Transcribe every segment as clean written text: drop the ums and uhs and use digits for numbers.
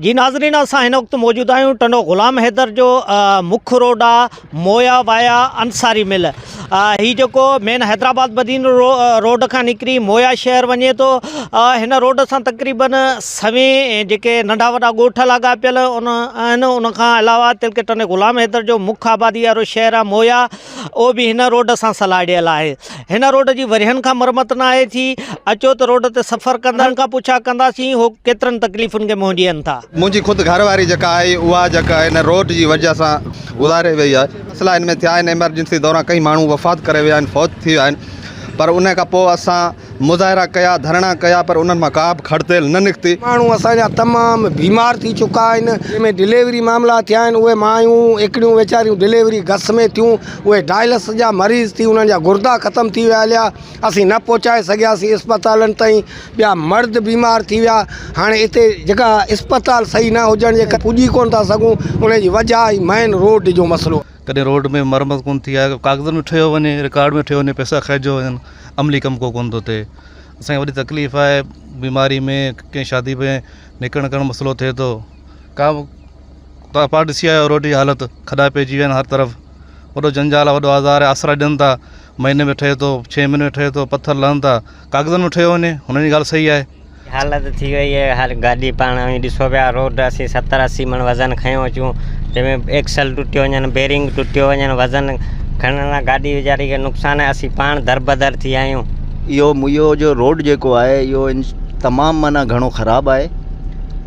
جي ناظرين اسان هن وقت موجود آهيون ٽنڊو غلام حيدر جو مک روڊ آ مويا وايا انصاري مل هي جيڪو مين حيدرآباد بدين روڊ کان نڪري مويا شهر وڃي ٿو هن روڊ سان تقريبن سوين جيڪي ننڍا وڏا ڳوٺ لاڳاپيل ان آهن ان کان علاوه تلڪ ٽنڊي غلام حيدر جو مک آبادي وارو شهر آ مويا اهو به هن روڊ سان سلهاڙيل آهي. هن روڊ جي ورهين کان مرمت ناهي ٿي. اچو ته روڊ تي سفر ڪندڙن کان پڇا ڪنداسين هو ڪيترن تڪليفن کي منهن ڏين ٿا. منهنجي خود گهر واري جيڪا آهي اها جيڪا هن روڊ جي وجهه سان گذاري وئي آهي. مسئلا هن ۾ ٿيا آهن ايمرجنسي دوران ڪئي ماڻهو وفات ڪري ويا آهن فوت ٿي ويا آهن پر ان کان پوء اسان مظاهرا ڪيا، ڌرڻا ڪيا پر انهن مان ڪا به کڙتيل نه نڪتي. ماڻهو اسان جا تمام بيمار ٿي چڪا آهن، جنهن ۾ ڊليوري معاملا ٿيا آهن، اهي مايون هڪڙيون ويچاريون ڊليوري گس ۾ ٿيون، اهي ڊائلسس جا مريض ٿي انهن جا گردا ختم ٿي ويا هليا، اسين نه پهچائي سگهياسين اسپتالن تائين، ٻيا مرد بيمار ٿي ويا، هاڻي اتي جيڪا اسپتال صحيح نه هجڻ جي ڪري پڄي ڪونه ٿا سگهون، ان جي وجهه آهي مين روڊ جو مسئلو. ڪڏهن روڊ ۾ مرمت ڪونه ٿي آهي ڪاغذن ۾ ٺهيو وڃي رڪارڊ ۾ ٺهيو وڃي پئسا کائجيو وڃن عملي ڪم ڪو ڪونه ٿو ٿئي اسان کي وڏي تڪليف آهي بيماري ۾ ڪنهن شادي ۾ نڪرڻ ڪرڻ مسئلو ٿئي ٿو ڪا توهان پاڻ ڏسي آيا آهيو روڊ جي حالت کڏا پئجي ويا آهن هر طرف وڏو جنجال آهي وڏو آزار آهي آسرا ڏين ٿا مهيني ۾ ٺهي ٿو ڇهين مهيني ۾ ٺهي ٿو پٿر لهن ٿا ڪاغذن ۾ ٺهيو وڃي هنن جي ڳالهه صحيح آهي. حالت ٿي وئي آهي هر گاڏي پاڻ اوهين ڏسو پيا روڊ اسين ستر 80 مڻ وزن کنيو اچون جنهن ۾ ايڪسل ٽٽيو وڃن بيرنگ ٽٽيو وڃن وزن کڻڻ لاء گاڏي ويچاري کي نقصان آهي اسين پاڻ دربدر ٿي ويا آهيون. اهو ميو جو روڊ جيڪو آهي اهو تمام معنيٰ گهڻو خراب آهي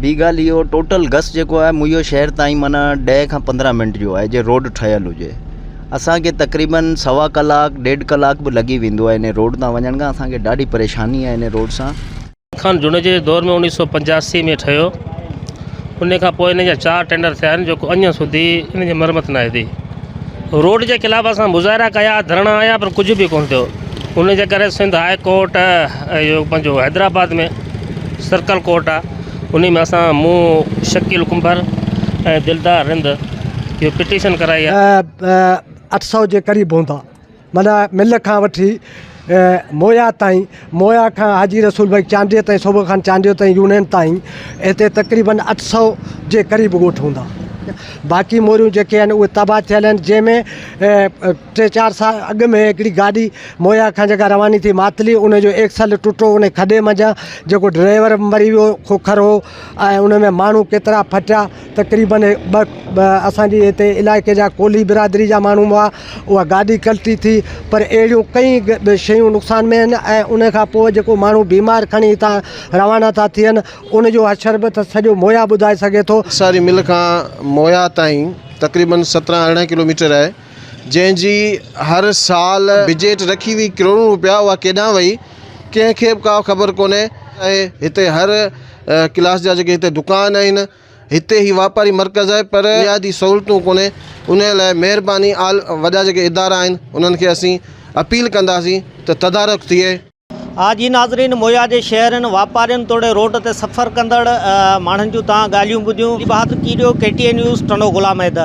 ٻي ڳالهه اهو ٽوٽل گس جيڪو آهي ميو شهر تائين معنيٰ 10 کان 15 منٽ جو آهي جي روڊ ٺهيل هجي اسان کي تقريبن سوا ڪلاڪ ڏيڍ ڪلاڪ به لڳي ويندو آهي ان روڊ تان وڃڻ کان اسان کي ڏاڍي پريشاني آهي ان روڊ سان. خان جوڻيجي جي دور ۾ 1985 ۾ ٺهيو ان کان پوء ان جا چار ٽينڊر ٿيا آهن جيڪو اڃا سوڌي ان جي مرمت ناهي ٿي روڊ جي خلاف اسان مظاهرا ڪيا ڌرڻا هنيا پر ڪجهه به ڪونه ٿيو ان جي ڪري سنڌ هاء ڪورٽ اهو پنهنجو حيدرآباد ۾ سرڪل ڪورٽ آهي ان ۾ اسان مون شڪيل ڪنڀر ۽ دلدار رند اهو پٽيشن ڪرائي آهي. 800 جي قريب هوندا معنيٰ مل کان وٺي مويا تائين مويا کان حاجي رسول بخش چانڊيي تائين صوبو خان چانڊيو تائين يونين تائين هتي تقريبن 800 جي قريب ڳوٺ هوندا باقي موريون جيڪي آهن اهي تباهه ٿيل آهن جنهن ۾ ٽي چار سال اڳ ۾ هڪڙي گاڏي مويا کان جيڪا رواني ٿي ماتلي ان جو ايڪسل ٽٽو ان کڏي منجهان جيڪو ڊرائيور مري ويو کوکر هو ۽ ان ۾ ماڻهو ڪيترا ڦٽيا تقريبن ٻه اسانجي هتي علائقي جا ڪولهي برادري جا ماڻهو هئا اها گاڏي ڪلٽي ٿي پر اهڙيون ڪئي شيون نقصان ۾ آهن ۽ ان کان پوء جيڪو ماڻهو بيمار کڻي هتان روانا ٿا ٿين ان جو حشر به ته سڄو مويا ٻڌائي سگهي ٿو. ساري مل کان مويا تائين تقريبن 17 18 ڪلوميٽر آهي جنهن جي هر سال بجيٽ رکي وئي ڪروڙون روپيا اها ڪيڏانهن وئي ڪنهن کي به ڪا خبر ڪونهي ۽ هتي هر ڪلاس جا جيڪي هتي دڪان آهن هتي هي واپاري مرڪز آهي پر بنيادي سهولتون ڪونهي ان لاء مهرباني آل وڏا جيڪي ادارا آهن انهن کي اسين اپيل ڪنداسين ته تدارڪ ٿئي. ها جي ناظرين مويا جي شهرين، واپارين توڙي روڊ تي سفر ڪندڙ ماڻهن جون توهان ڳالهيون ٻڌيون. Ali Bahadur Kerio, K T N news, Tando Ghulam Haider.